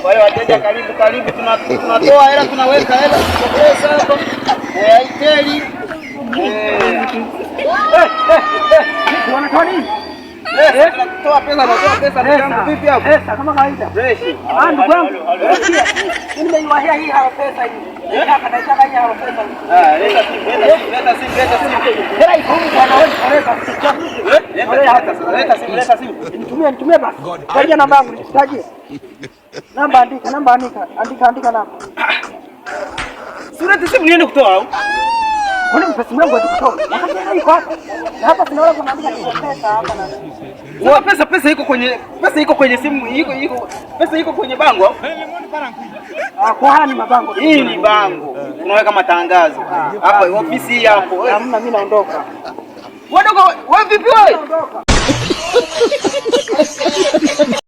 Wale wateja karibu karibu, tunatoa hela, tunaweka hela pesa hapa. Eh, Airtel. Eh. Wanatoa nini? Eh, tunatoa pesa, tunatoa pesa ndugu yangu, vipi hapo? Pesa kama kawaida. Fresh. Ah, ndugu yangu. Mimi nimeiwahia hii halo pesa hii. Nataka naitaka hii halo pesa hii. Ah, leta simu, leta simu, leta simu, leta simu. Hela iko huko bwana, wewe nipeleka. Eh, leta sasa, leta simu, leta simu. Nitumie, nitumie basi. Tajia namba yangu, nitajie. Namba andika, namba andika, andika, andika namba. Si ulete simu niende kutoa au? Kwani mpe simu yangu kutoa? Wakati hela iko hapa. Na hapa tunaona kuna andika ni pesa hapa na. Sasa pesa iko kwenye simu, iko pesa iko kwenye bango au? Ah, kwa haya ni mabango. Hii ni bango. Tunaweka matangazo. Hapa ofisi hii hapo. Hamna, mimi naondoka. Wewe dogo, wewe vipi wewe? Naondoka.